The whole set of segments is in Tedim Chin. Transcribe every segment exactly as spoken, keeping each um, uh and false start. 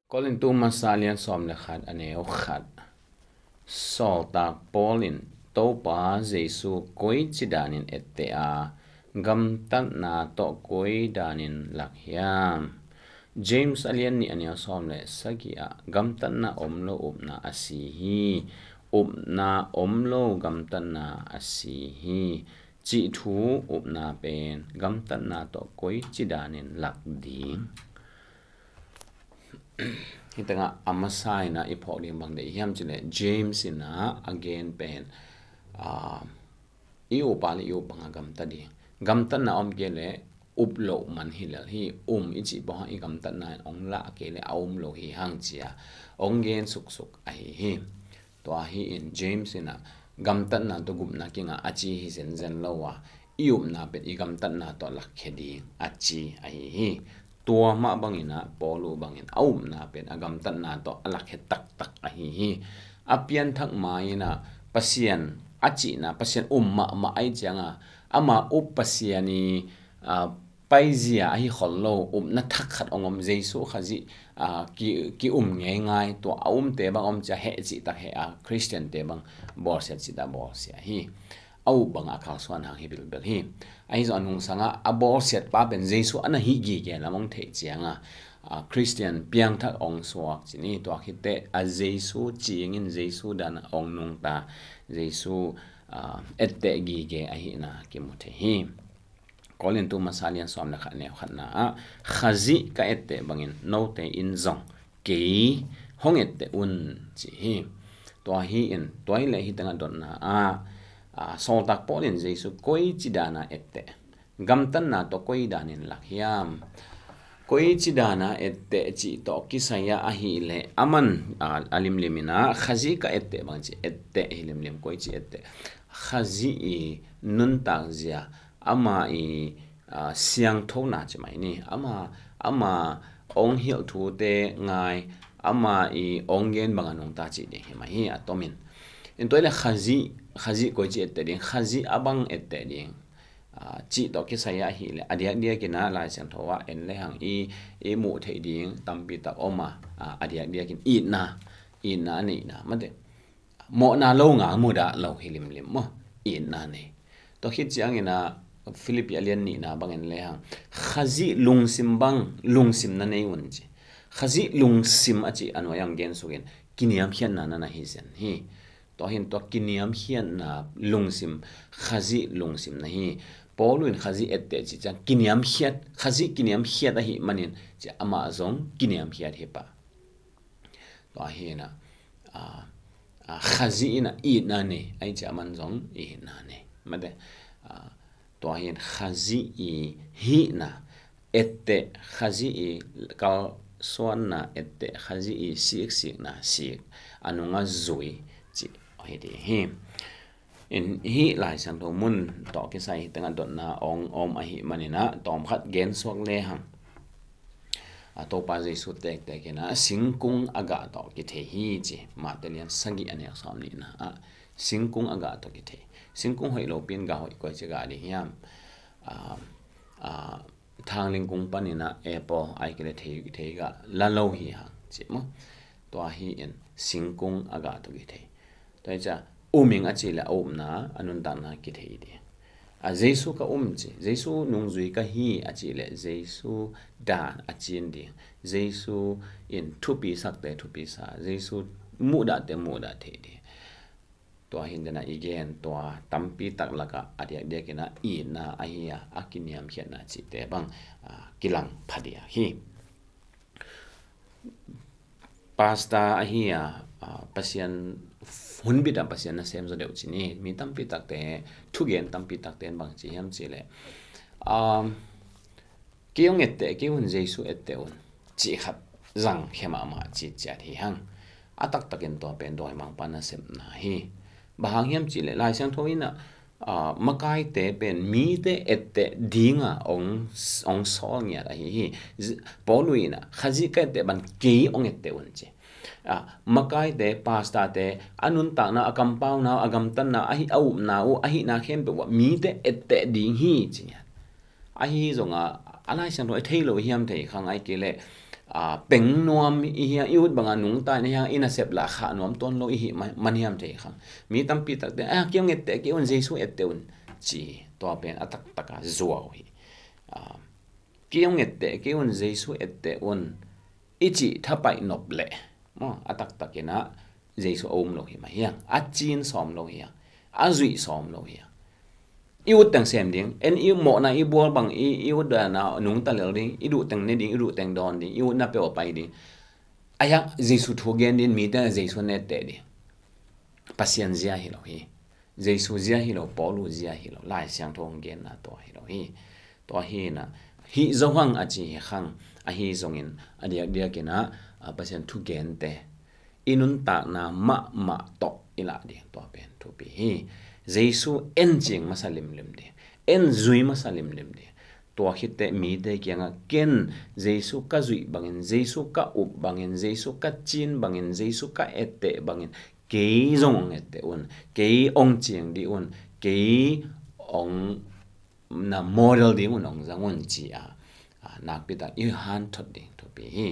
Korintu masa lian sawm le khat, a neu khat. Sawltak Paul in Topa Jesu koici danin etteh a, gamtatna tawh koi danin lak hiam? James a lian nih, a neu sawm le sagih ah, gamtatna om lo upna a si hi. Upna om lo gamtatna a si hi. Cih thu upna pen gamtatna tawh koici danin lak ding. Hih tengah a masa in ah i phawk ding bang deih hiam cih leh James in ah a gen pen, ah, i up a le i up bang a gamta ding. Gamtatna om kei leh up loh man hi lel hi. Um i cih pawh hang i gamtatna in hong lah kei leh a um lo hi hang ci a hong gen suksuk ahi hi. Tua hi in James in ah gamtatna tawh gupna kingah a ci hi zenzen lo a, i upna pen i gamtatna tawh lakkhia ding a ci ahi hi. Tua mah bangin ah Paul uh bangin a upna pen a gamtatna tawh a lakkhia taktak ahi hi. A pianthak ma in ah Pasian a cihna, Pasian um mahmah ahih ciang a, ama up Pasian i, ah, paizia ahi khol lo, upna thak khat hong om, Jesu Khazih, ah, ki, ki um ngeingai, tua a umte bang om cia heh cihtak heh a, Khristiante bang bawlsia cihtak bawlsia hi. A up bang a kalsuan hang hi bilbel hi. Ahi zong a nungsang a, a bawlsiat pa pen Jesu a na hih gige lam hong theih ciang a, ah, Khristian piangthak hong suak ci ni, tua khit teh a Jesu cingin Jesu dan hong nungta, Jesu, ah, etteh gige ahihna kimu thei hi. Korintu masa lian sawm le khat, neu khatna ah, Khazih ka etteh bangin note in zong kei hong etteh un, ci hi. Tua hi in, tua hi leh hih tengah dotna ah, ah, sawltak Paul in Jesu koici dana etteh, gamtatna tawh koi danin lak hiam? Koici dana etteh cih tawh kisai ah ahih leh, aman, ah, a limlim in ah, Khazih ka etteh bang ci etteh hi limlim, koici etteh. Khazih i nuntak zia, ama i, ah, siangthona ci mai ni. Ama, ama hong hilh thute ngai, ama i hong gen bang a nungta cih ding hi mai hi a tomin. In tua hi leh Khazih, Khazih koici etteh ding, Khazih a bang etteh ding, ah, cih tawh kisai ah ahih leh, a diakdiak in ah Lai Siangtho ah en lehang i, i muh theih ding tampi tak om a, ah, a diakdiak in itna, itna a neihna, mate. Mawhna lo ngal mudah lo hi limlim maw, itna nei. Tua khit ciangin ah Philippi a lian nihna bang en lehang, Khazih lungsim bang, lungsim na nei un ci. Khazih lungsim a cih a nuai ah hong gen sukin, kiniamkhiatna na na hi zen hi. Tua hi in tua kiniamkhiatna lungsim, Khazih lungsim na hi. Paul in Khazih etteh cih ciang kiniamkhiat, Khazih kiniamkhiat ahih manin ci, amah zong kiniamkhiat hi pah. Tua hi in ah, ah, ah, Khazih in ah itna nei, ahih ciang aman zong itna nei. Mate, ah, tua hi in Khazih i hihna, etteh, Khazih i kalsuanna, etteh, Khazih i siksikna, sik, a nungah zui, cih hi ding hi. In hih Lai Siangtho mun tawh kisai hih tengah dotna hong om ahih manin ah, tawmkhat gen suak lehang, a, Topa Jesu tektek in ah, singkung a gah tawh kithei hi ci. Mate lian sagih, a neu sawm nihna ah, singkung a gah tawh kithei. Singkung hoih lopi in gah hoih koi ci gah ding hiam? Ah, ah, thangling kung panin ah apple, ahih kei leh thei, thei gah la lo hi hang ci maw. Tua hi in singkung a gah tawh kithei. Tua hi ciang um ing a cih leh a upna, a nuntakna kithei ding. A, Jesu ka um ci, Jesu nungzui ka hi a cih leh Jesu dan a cin ding. Jesu in thupi sakte thupi sa, Jesu muhdahte muhdah thei ding. Tua hi in dena i gen, tua tampi tak lakah a diakdiak in ah itna ahi a, a kiniamkhiatna cihte bang, ah, kilang phadiak hi. Pastor ahi a, ah, Pasian, hunbit ah Pasian nasem zaw deuh ci ni. Mi tampi takte, thugen tampi takte in bang ci hiam cih leh, um, kei hong etteh kei un, Jesu etteh un, cih khat zang khia mahmah cih ciat hi hang. A taktakin tua pen dawimangpa nasepna hi. Bang hang hiam cih leh Lai Siangtho in ah, ah, makaite pen mite etteh dinga hong, hong sawl ngiat ahi hi. Z-, Paul in ah, Khazih ka etteh bang kei hong etteh un ci. Ah, makaite, pastorte, a nuntakna, a kampauna, a gamtatna, a hi, a upna uh, a hihna khempeuh uh ah mite etteh ding hi ci ngiat. Ahi zongah, a Lai Siangtho i thei lo hiam thei khang, ahih kei leh, a, peng nuam i hiang, i ut banga nungta in a hiang, i nasep lah khah nuam tuan lo i hih ma-, man hiam thei khang. Mi tampi takte, a, kei hong etteh kei un, Jesu etteh un, ci, tua pen a taktaka zuau hi. A, kei hong etteh kei un, Jesu etteh un, i cih thapaih nop leh, maw, a taktakin ah Jesu a um lo hi mah hiang, a cin sawm lo hiang, a zuih sawm lo hiang. I ut teng sem ding, en i mawhna i bual bang, i, i ut dana nungta lel ding, i duh teng ne ding, i duh teng dawn ding, i utna peuh a pai ding. A hiang Jesu thu gen ding, mite na Jesu na etteh ding. Pasian zia hi lo hi. Jesu zia hi lo, Paulu zia hi lo, Lai Siangtho hong genna tua hi lo hi. Tua hi na, hih zo hang a ci hi khang, ahi zongin a diakdiakin ah, a, Pasian thugente i nuntakna mahmah tawh i lah ding tua pen thupi hi. Jesu en cing masa limlim ding, en zui masa limlim ding. Tua khit teh mite kiangah ken Jesu ka zuih bangin, Jesu ka up bangin, Jesu ka cin bangin, Jesu ka etteh bangin, kei zong hong etteh un, kei hong ciang dih un, kei hong na model ding un hong zang un ci a, a, nakpi tak i hanthot ding thupi hi.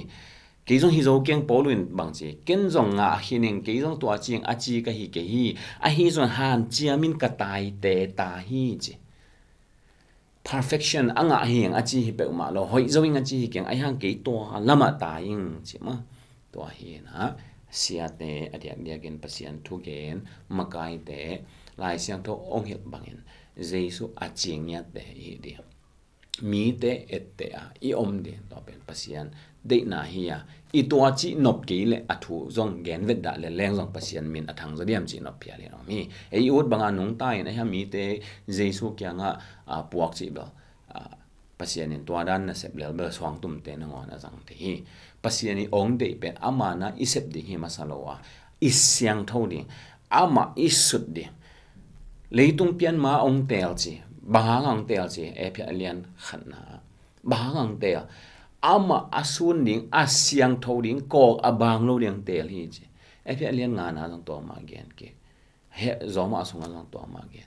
Kei zong hi zo keng, Paulu in bang ci, ken zong ngah hi ning, kei zong tua ciang a ci ka hi kei hi, ahi zong hanciam in ka taite ta hi ci. Perfection a ngah hi ing a ci hi peuhmah lo, hoih zo ing a ci hi keng, ahi hang kei tua lamah ta ing ci mah. Tua hi na, siate a diakdiakin Pasian thugen, makaite, Lai Siangtho hong hilh bangin, Jesu a cing ngiatte i hi ding. Mite etteh a i om ding, tua pen Pasian deihna hi a, i tua cih nop kei leh a thu zong gen vetdah leh leng zong Pasian min a thang zaw diam cih nop phial in om hi. Ei i ut banga nungta in a hiang mite Jesu kiangah, a, puak cih bel, a, Pasian in tua dan nasep lel bel suangtumte nangawn a zang thei hi. Pasian i hong deih pen ama na i sep ding hi masa lo a, i siangtho ding, amah i sut ding. Leitung pian ma hong teel ci, bang hang hong teel ci, Efesa lian khatna ah. Bang hang hong teel? Amah a sun ding, a siangtho ding, kawk a bang lo ding hong teel hi ci. Efesa lian ngana zong tua mah gen kik. He, Roma sungah zong tua mah gen.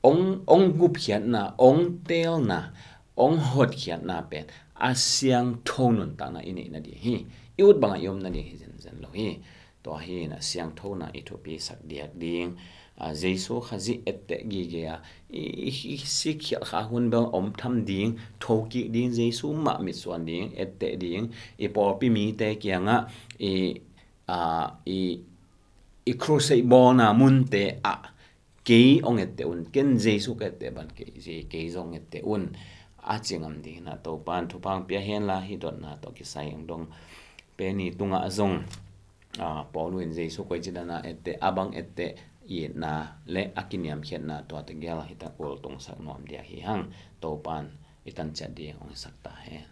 Hong, hong gupkhiatna, hong teelna, hong hotkhiatna pen a siangtho nuntakna i neih nading hi. I ut bangah i om nading hi zenzen lo hi. Tua hi na, siangthona i thupisak diak ding. A, Jesu Khazih etteh gige a, i, i, i sikkhialh kha hun bel om tham ding, thokik ding, Jesu mah mitsuan ding, etteh ding, i pawlpi mite kiangah, i, a, i, i crusade bawlna munte ah, kei hong etteh un, ken Jesu ka etteh ban kei, kei zong etteh un, a ci ngam ding hi na, Topan thupha hong pia hen la, hih dotna tawh kisai hong dong pen i tungah zong, a, Paulu in Jesu koici dana etteh, a bang etteh, itna le a kiniamkhiatna tua tegel hi ta, ultungsak nuam dia hi hang, Topan i tanciat ding hong sak ta hen.